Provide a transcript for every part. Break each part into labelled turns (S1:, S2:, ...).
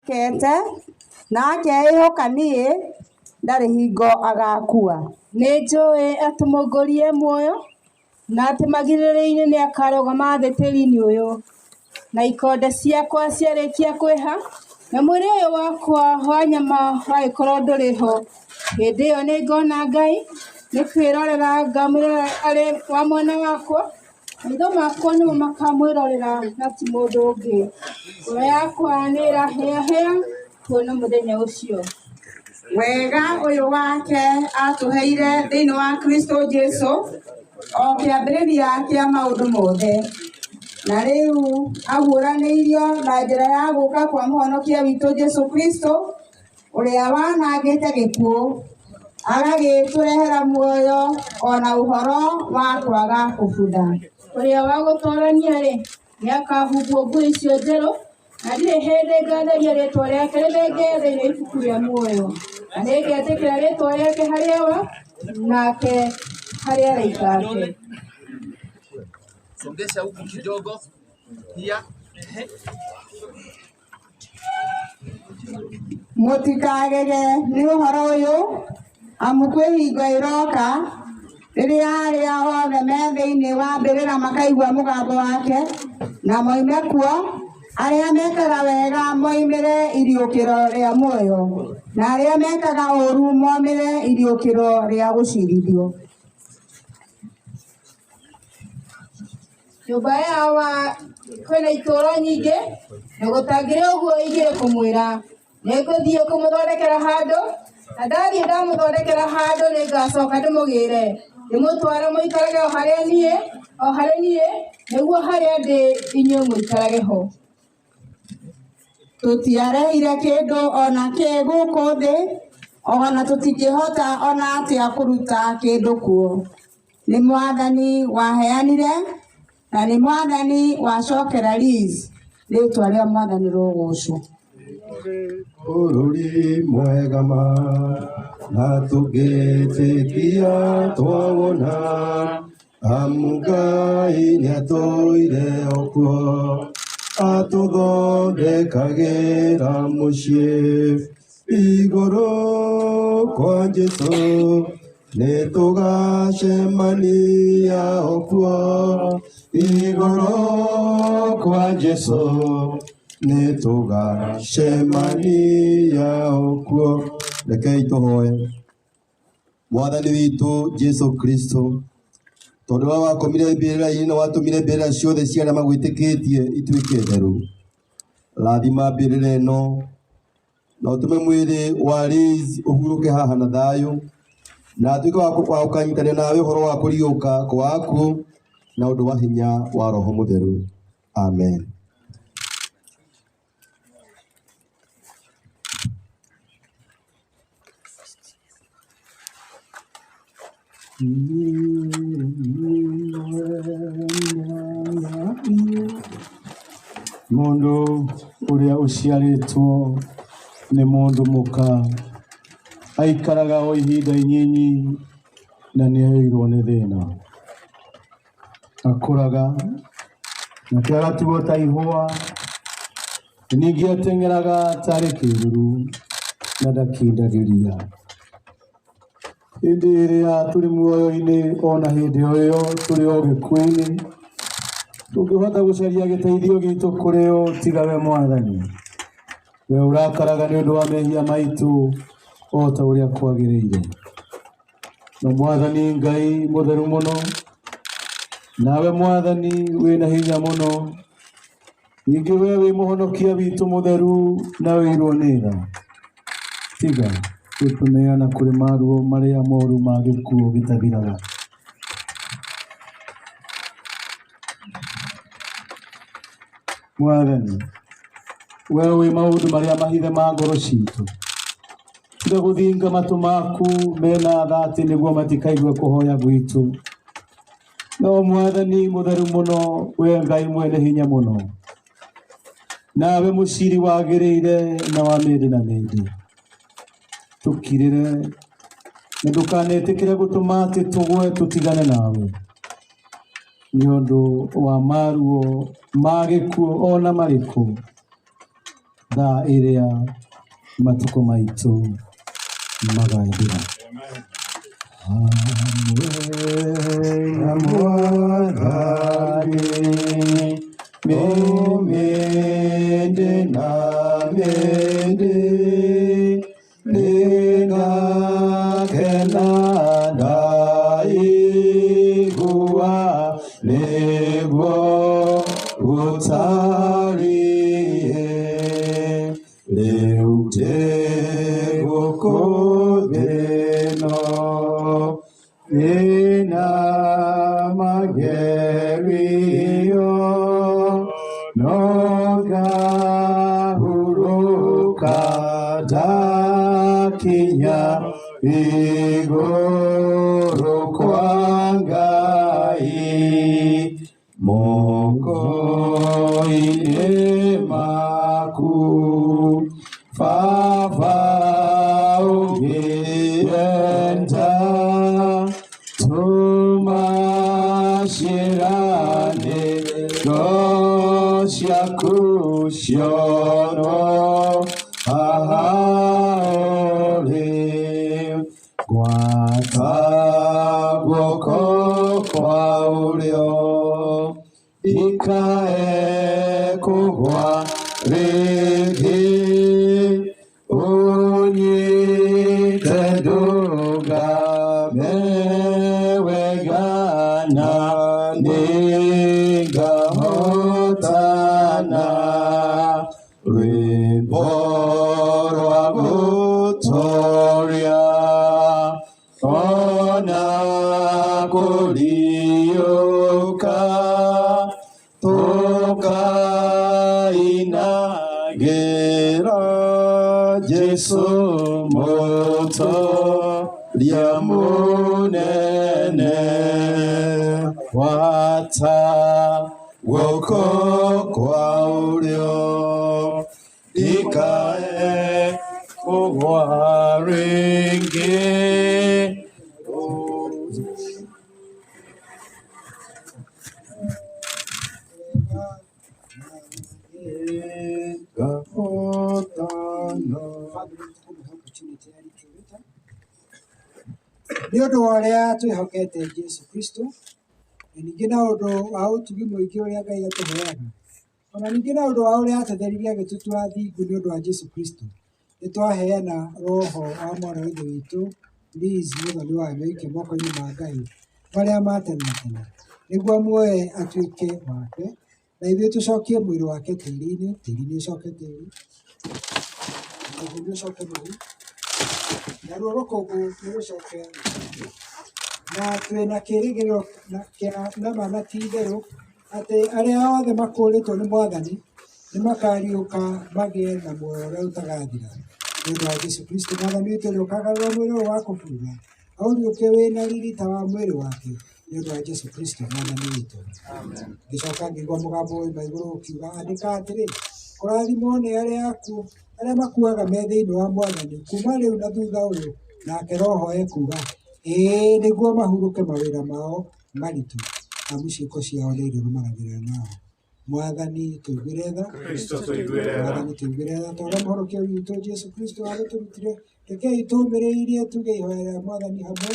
S1: Kete na akeĩhoka niĩ, ndarĩ hingo agakua.
S2: Nĩ njũĩ atĩ Mũngũri e muoyo, na atĩ magirĩrĩrio-inĩ nĩakarũgama thĩ tĩri-inĩ ũyũ. Na ikonde ciakwa ciarĩkia kwĩha, na mwĩrĩ ũyũ wakwa wa nyama wagĩkorwo ndũrĩ ho, hĩndĩ ĩyo nĩngona Ngai, nĩ kwĩrorera ngamwĩrorera arĩ wa mwena wakwa, maitho makwa nĩmo makamwĩrorera na ti mũndũ ũngĩ. Ngoro yakwa nĩ ĩrahĩahĩa kuona mũthenya ũcio.
S1: Wega ũyũ wake atũheire thĩinĩ wa Kristo Jesu o kĩambĩrĩria kĩa maũndũ mothe, na rĩu aguũranĩirio na njĩra ya gũka kwa mũhonokia witũ Jesu Kristo, ũrĩa wanangĩte gĩkuũ agagĩtũrehera muoyo o na ũhoro wa kwaga kũbutha.
S2: Ũrĩa wa gũtoorania-rĩ, nĩakahumbwo nguo icio njerũ, na ndirĩ hĩndĩ ngatheria rĩĩtwa rĩake rĩthenge thĩinĩ wa ibuku rĩa muoyo, na nĩngetĩkĩra rĩĩtwa rĩake harĩ Awa, nake harĩ araika ake.
S3: Songesha huku kidogo. Pia. Ehe.
S1: Mũtikagege nĩ ũhoro ũyũ, amu kwĩ hingo ĩroka rĩrĩa arĩa othe me thĩinĩ wa mbĩrĩra makaigua mũgambo wake na moime kuo, arĩa mekaga wega moimĩre iriũkĩro rĩa muoyo, na arĩa mekaga ũũru momĩre iriũkĩro rĩa gũcirithio.
S2: Nyũmba ya Awa kwĩna itũũro nyingĩ, na gũtangĩrĩ ũguo ingĩrĩ kũmwĩra, nĩngũthiĩ kũmũthondekera handũ, na ndathiĩ ndamũthondekera handũ nĩngacoka ndĩmũgĩre, ndĩmũtware mũikarage o harĩa niĩ, o harĩ niĩ, nĩguo harĩa ndĩ inyuĩ mũikarage ho.
S1: Tũtiarehire kĩndũ o na kĩ gũkũ thĩ, o na tũtingĩhota o na atĩa kũruta kĩndũ kuo. Nĩ Mwathani waheanire, na nĩ Mwathani wacokera Liz, rĩtwa rĩa Mwathani rũgocwo.
S4: Bũrũri mwega ma na tũngĩtĩkia twawona, amu Ngai nĩatũire o kuo, atũthondekagĩra mũciĩ igũrũ kwa Jesũ, nĩtũgacemania o kuo igũrũ kwa Jesũ, nĩtũgacemania o kuo. Rekei tũhoe. Mwathani witũ Jesu Kristo, tondũ we wakomire mbĩrĩra-inĩ na watũmire mbĩrĩra ciothe cia arĩa magwĩtĩkĩtie ituĩke theru, rathima mbĩrĩra ĩno na ũtũme mwĩrĩ wa Liz ũhurũke haha na thayũ, na atuĩke wa gũkanyitanĩra nawe ũhoro wa kũriũka kwa akuũ na ũndũ wa hinya wa Roho Mũtheru. Amen.
S5: Mũndũ ũrĩa ũciarĩtwo nĩ mũndũ mũka aikaraga o ihinda inyinyi na nĩaiyũirwo nĩ thĩna. Akũraga nake agatigwo ta ihũa, ningĩ ateng'eraga tarĩ kĩĩruru na ndakindagĩria. Hĩndĩ ĩrĩa tũrĩ muoyo-inĩ ona hĩndĩ o ĩyo tũrĩ o gĩkuũ-inĩ, tũngĩhota gũcaria gĩteithio gitũ kũrĩ o tiga we Mwathani. We ũrakaraga nĩ ũndũ wa mehia maitũ o ta ũrĩa kwagĩrĩire. No Mwathani Ngai mũtheru mũno, nawe Mwathani wĩna hinya mũno, ningĩ we wĩ mũhonokia witũ mũtheru na wĩirwo nĩ tha. Tiga gũtũneana kũrĩ maruo marĩa moru ma gĩkuũ gĩtathiraga. Mwathani, we wĩ maũndũ marĩa mahithe ma ngoro citũ, tiga gũthinga matũ maku mena tha atĩ nĩguo matikaigue kũhoya gwitũ. No Mwathani mũtheru mũno, we Ngai mwene hinya mũno, nawe mũciri wagĩrĩire na wa mĩndĩ na mĩndĩ, tũkirĩre na ndũkanetĩkĩre gũtũma atĩ tũgwe tũtigane nawe, nĩ ũndũ wa maruo ma gĩkuũ ona marĩkũ. Thaa ĩrĩa matukũ maitũ magathira. Hamwe na Mwathani mĩmĩndĩ na mĩndĩ nĩngakena ndaigua nĩguo gũtariĩ rĩu ndĩ gũkũ thĩ ĩno ĩna magerio no ngahurũka ndakinya igũrũ kwa Ngai moko-inĩ maku Baba ũngĩenda tũma ciĩranĩro ciaku cionwo haha ũrĩ gwata guoko kwa ũrĩo ndikae kũgwa rĩngĩ ũnyite ndũgame wega na nĩngahotana rwĩmbo rwa gũtoria ona kũriũka tũkainagĩra Jesũ mũtoria mũnene gwata guoko kwa ũrĩo ndikae kũgwa rĩngĩ. Ngahotana.
S6: Nĩ ũndũ wa ũrĩa twĩhokete Jesũ Kristo, na ningĩ na ũndũ wa ũtugi mũingĩ ũrĩa Ngai atũheaga, ona ningĩ na ũndũ wa ũrĩa atũtheririe agĩtũtua athingu nĩ ũndũ wa Jesũ Kristo, nĩ twaheana roho wa mwana wa Ithe witũ Liz Mũthoni wa Nyoike moko-inĩ ma Ngai marĩa ma tene na tene, nĩguo amuoe atuĩke wake, na ithuĩ tũcokie mwĩrĩ wake tĩri-inĩ, tĩri nĩ ũcoke tĩri, mũhu nĩ ũcoke mũhu, naruo rũkũngũ nĩ rũcoke rũkũngũ. Na twĩna kĩĩrĩgĩrĩro kĩa nama na ti itherũ atĩ arĩa othe makũũrĩtwo nĩ Mwathani nĩ makariũka magĩe na muoyo ũrĩa ũtagathira. Nĩ ũndũ wa Jesũ Kristo Mwathani witũ ũrĩa ũkagarũra mwĩrĩ ũyũ wa kũbutha aũriũkie wĩna riri ta wa mwĩrĩ wake, nĩ ũndũ wa Jesũ Kristo Mwathani witũ. Ngĩcoka ngĩigua mũgambo woima igũrũ ũkiuga, andĩka atĩrĩ, kũrathimwo nĩ arĩa akuũ arĩa makuaga me thĩinĩ wa Mwathani kuma rĩu na thutha ũyũ. Nake Roho ekuuga, ĩĩ nĩguo mahurũke mawĩra mao maritũ, amu ciĩko ciao nĩirĩrũmanagĩrĩra nao. Mwathani tũiguĩre tha.
S7: Kristo tũiguĩre tha.
S6: Mwathani tũiguĩre tha. Ta ũrĩa Mũhonokia witũ Jesũ Kristo agĩtũrutire, rekei tũũmĩrĩirie tuge ihoya rĩa Mwathani hamwe.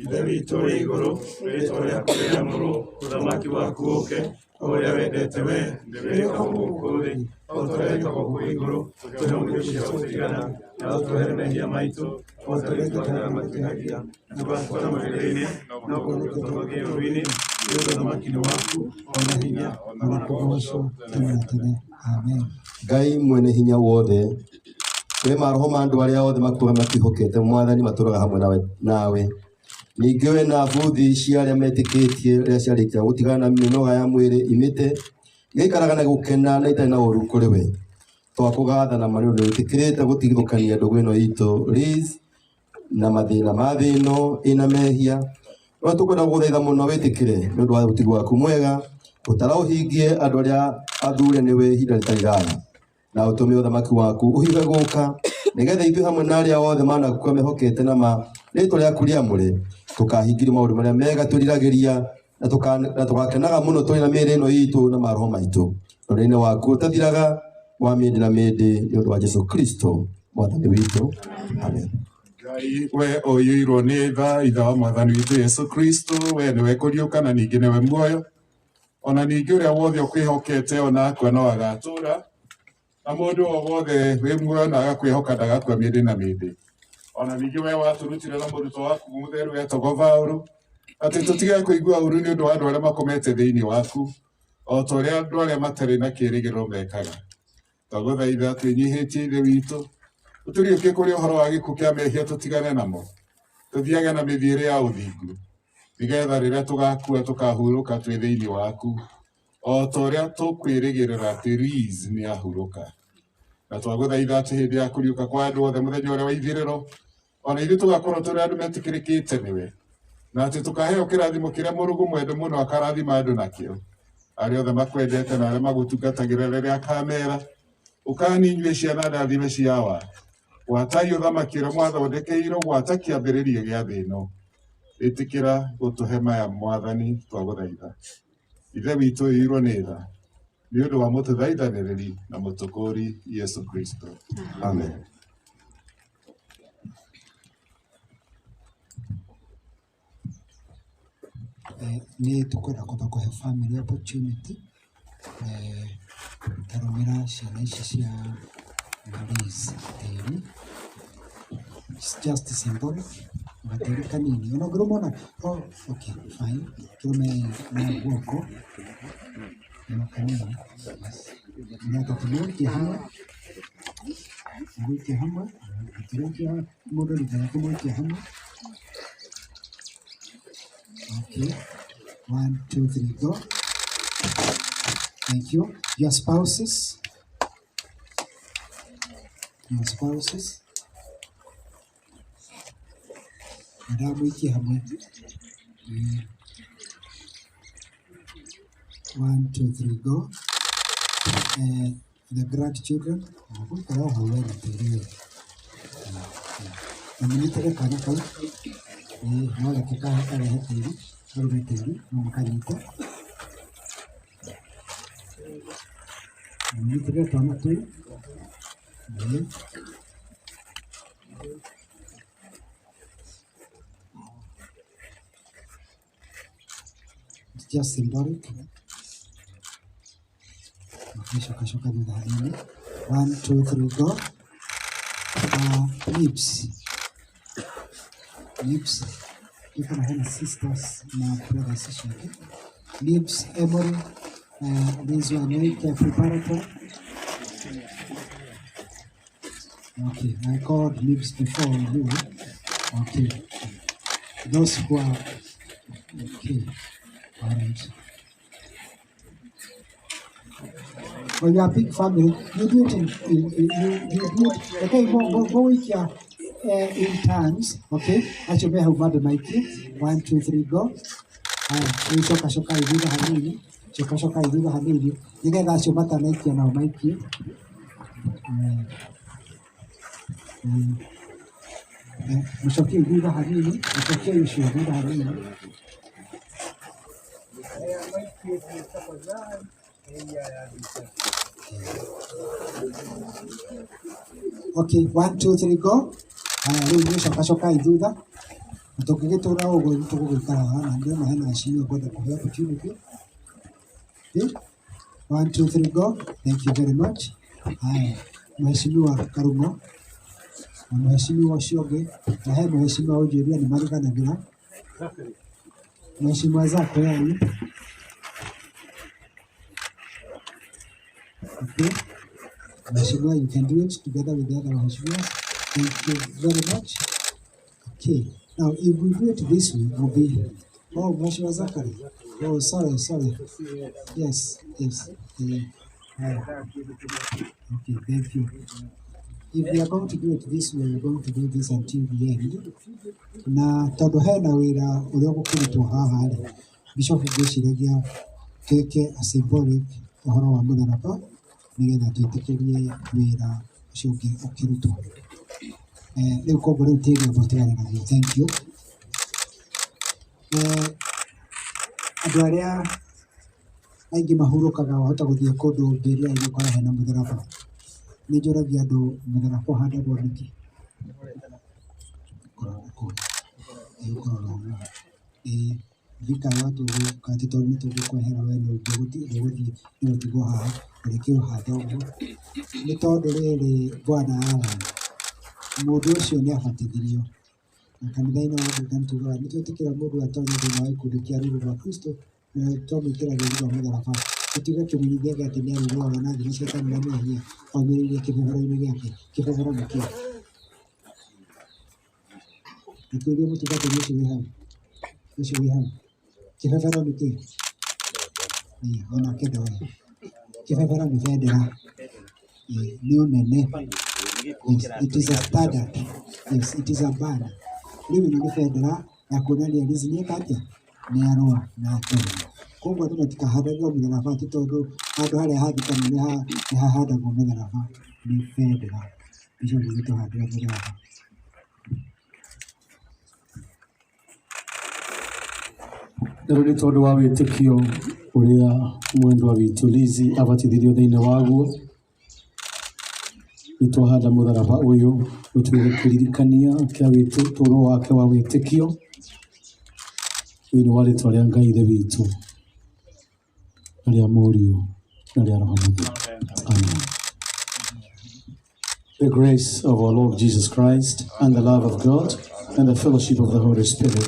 S7: Ithe witũ ũrĩ igũrũ, rĩĩtwa rĩaku rĩamũrwo, ũthamaki waku ũũke, o ũrĩa wendete wee, wĩkagwo gũkũ thĩ o ta ũrĩa wĩkagwo kũu igũrũ. Tũhe irio cia gũtũigana, na ũtuohere mehia maitũ o ta ũrĩa ithuĩ matwĩhagia, na ndũgatũtware magerio-inĩ, no ũtũhonokie ũũru-inĩ, nĩ ũndũ ũthamaki nĩ waku, o na hinya,
S6: o na kũgoocwo tene na tene. Amen.
S4: Ngai mwene hinya wothe we maroho ma andũ arĩa othe makuaga makwĩhokete Mwathani matũũraga hamwe nawe ningĩ we na buthi cia arĩa metĩkĩtie rĩrĩa ciarĩkia gũtigana na mĩnoga ya mwĩrĩ imĩte igaikaraga na gũkena na itarĩ na ũũru kũrĩ we. Twakũgatha na ma nĩ ũndũ wĩtĩkĩrĩte gũtigithũkania ndũgũ ĩno itũ Liz na mathĩna ma thĩ ĩno ĩna mehia no tũkwenda gũgũthaitha mũno wĩtĩkĩre nĩ ũndũ wa ũtugi waku mwega ũtara ũhingie andũ arĩa athure nĩwe ihinda rĩtarĩ raya na ũtũme ũthamaki waku ũhiũhe gũka nĩgetha ithuĩ hamwe na arĩa othe manakua mehokete na ma rĩtwa rĩaku rĩamũre tũkahingĩrio maũndũ marĩa mega twĩriragĩria na tũgakenaga mũno tũrĩ na mĩĩrĩ ĩno itũ na maroho maitũ ũrĩa-inĩ waku ũtathiraga Wa mĩndĩ na mĩndĩ nĩ ũndũ wa Jesu Kristo mwathani witũ, amen.
S8: Ngai we ũiyũirwo nĩ tha, ithe wa mwathani witũ Yesu Kristo, we nĩwe kũriũka na ningĩ nĩwe muoyo, ona ningĩ ũrĩa wothe ũkwĩhokete ona akua no agatũũra, na mũndũ o wothe wĩ muoyo na agakwĩhoka ndagakua mĩndĩ na mĩndĩ. Ona ningĩ we watũrutire na mũrutwo waku mũtheru wetagwo Paũlũ, atĩ tũtige kũigua ũru nĩ ũndũ wa andũ arĩa makomete thĩinĩ waku, o ta ũrĩa andũ arĩa matarĩ na kĩĩrĩgĩrĩro mekaga. Twagũthaitha twĩnyihĩtie Ithe witũ, ũtũriũkie kũrĩ ũhoro wa gĩkuũ kĩa mehia tũtigane namo, tũthiage na mĩthiĩre ya ũthingu, nĩgetha rĩrĩa tũgakua tũkahurũka twĩ thĩinĩ waku, o ta ũrĩa tũkwĩrĩgĩrĩra atĩ Liz nĩahurũka. Na twagũthaitha atĩ hĩndĩ ya kũriũka kwa andũ othe mũthenya ũrĩa wa ithirĩro, ona ithuĩ tũgakorwo tũrĩ andũ metĩkĩrĩkĩte nĩwe, na atĩ tũkaheo kĩrathimo kĩrĩa Mũrungu mwende mũno akarathima andũ nakĩo, arĩa othe makwendete na arĩa magũtungatagĩra rĩrĩa akamera, ũkani inyuĩ ciana ndathime cia Awa, gwatai ũthamaki ũrĩa mwathondekeirwo gwata kĩambĩrĩria gĩa thĩ ĩno. Ĩtĩkĩra gũtũhe maya mwathani twagũthaitha. Ithe witũ ũiyũirwo nĩ tha, nĩ ũndũ wa mũtũthaithanĩrĩri na mũtũkũũri Yesu Kristo,
S4: amen.
S6: Nĩ tũkwenda kwamba kũhe family opportunity, tarũmĩra ciana ici cia Liz tĩri. It's just symbolic, gatĩri kanini ona ũngĩrũma ona, oh, okay, fine, kĩrũme na guoko no kanini. Yes. Nĩ tũmũikie hamwe, mũikie hamwe, tũraikia mũndũ rita rĩake, mũikie hamwe. Okay, 1 2 3, go. Thank you. Your spouses, your spouses. Ndamũikie hamwe. 1 2 3, go. The grandchildren, gũikara o hau wena tĩri ũyũ. Na mũnyitĩre kana kau. No reke karehe tĩri, karume tĩri, no mũkanyite. Mũnyitĩre twana tũu. It's just symbolic. Coka coka thutha hanini. 1 2 3, go. Lips. Lips. Iko na hena sisters na brothers ciake. Lips, Emory, Liz Wanyoike preparatory. Okay, I called lips before you. Okay. Those who are okay. All right. Well, you are a big family. You do it in you do it. Okay, go with your in turns. Okay. Acio me hau bado maiki. 1 2 3, go. Haya, rĩu coka coka thutha hanini. Coka coka thutha hanini. Nĩgetha acio matanaikia nao maikie. Mũcokie thutha hanini. Mũcokie ũcio thutha hanini. Okay, 1 2 3, go. Haya, rĩu nĩ coka cokai thutha. Na tũngĩgĩtũra ũguo nĩ tũgũgĩikara haha na ndĩrona hena acio ngwenda kũhe opportunity. Okay. 1 2 3, go. Thank you very much. Haya, Mheshimiwa Karumo na Mheshimiwa ũcio ũngĩ, na he Mheshimiwa ũnjĩrire nĩ mariganagĩra. Mheshimiwa Zako yanyu. Okay. Mheshimiwa, you can do it together with the other Mheshimiwas. Thank you very much. Okay. Now, if we do it this way, we'll be... Oh, Mheshimiwa Zachary. Oh, sorry, sorry. Yes, yes. Okay, thank you. If we are going to do it this way, we are going to do this until the end. Na tondũ hena wĩra ũrĩa ũgũkĩrutwo haha rĩ, Bishop ngwĩciragia twĩke a symbolic ũhoro wa mũtharaba nĩgetha twĩtĩkĩrie wĩra ũcio ũngĩ ũkĩrutwo. Rĩu koguo rĩu tĩri ũguo tigane naguo. Thank you. Andũ arĩa aingĩ mahurũkaga wahota gũthiĩ kũndũ mbĩrĩra-inĩ ũkore hena mũtharaba. Nĩ njũragia andũ mũtharaba ũhandagwo nĩkĩ? Kũrora kũ? Ĩĩ ũkũrora ũguo. Ĩĩ thika tũgũka atĩ tondũ nĩ tũgũkwehera we nĩ ndũgũthiĩ nĩũgũtigwo haha ũrĩkĩũhanda ũguo. Nĩ tondũ rĩrĩ Bwana Alan, mũndũ ũcio nĩ abatithirio na kanitha-inĩ wa Anglican tugaga nĩ twĩtĩkĩra mũndũ atonye thĩinĩ wa gĩkundi kĩa rũru rwa Kristo na twamwĩkĩra rũũri rwa mũtharaba gũtuĩka kĩmenyithia gĩa atĩ nĩ arĩrũaga na thĩ cetani na mehia aumĩrĩire kĩbebero-inĩ gĩake. Kĩbebero nĩ kĩĩ? Gĩkĩũria mũtungatĩri ũcio wĩ hau, ũcio wĩ hau, kĩbebero nĩ kĩĩ? Ĩĩ onake ndoĩ. Kĩbebero nĩ bendera, ĩĩ nĩ ũnene. Yes, it is a standard. Yes, it is a banner. Rĩu ĩno nĩ bendera ya kuonania Liz nĩ eka atĩa? Nĩ arũa na atoria. Koguo andũ matikahandagĩrwo mũtharaba atĩ tondũ handũ harĩa hathikana nĩ hahandagwo mũtharaba, nĩ bendera. Bishop agĩtũhandĩra mũtharaba.
S5: Rĩu nĩ tondũ wa wĩtĩkio ũrĩa mwendwa witũ Lizzy abatithirio thĩinĩ waguo, nĩ twahanda mũtharaba ũyũ ũtuĩke kĩririkania kĩa ũtũũro wake wa wĩtĩkio thĩinĩ wa rĩtwa rĩa Ngai Ithe witũ na rĩa Mũriũ na rĩa Roho Mũtheru. Amen. The grace of our Lord Jesus Christ and the love of God and the fellowship of the Holy Spirit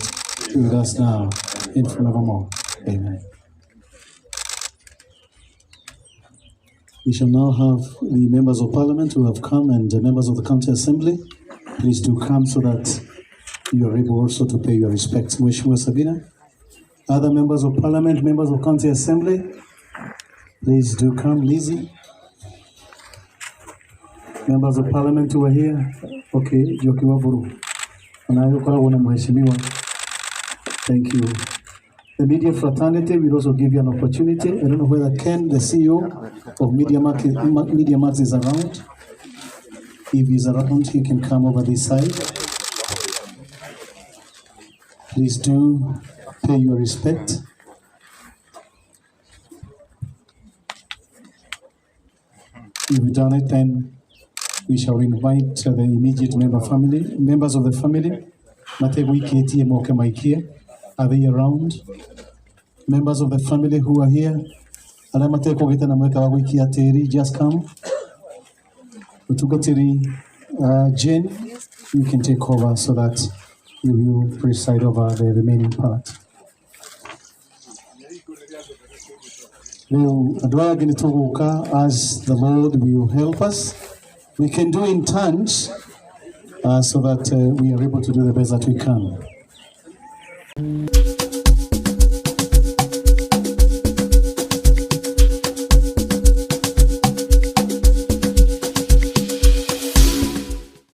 S5: be with us now and forevermore. Amen. We shall now have the members of parliament who have come and the members of the county assembly. Please do come so that you are able also to pay your respects. Mheshimiwa Sabina, other members of parliament, members of county assembly, please do come. Lizzie, members of parliament who are here. Okay, Njoki Waburu. Anayo na mheshimiwa. Thank you. The media fraternity will also give you an opportunity. I don't know whether Ken, the CEO of Media Max is around. If he's around, he can come over this side. Please do pay your respect. If you've done it, then we shall invite the immediate members of the family. Mategwikĩtie moke maikie. Are they around? Members of the family who are here, arĩa matekũgĩte na mweke wa gũikia tĩri, just come. Mũtungatĩri Jane, you can take over so that you will preside over the remaining part. Rĩu andũ aya angĩ nĩ tũgũka as the Lord will help us. We can do in turns so that we are able to do the best that we can.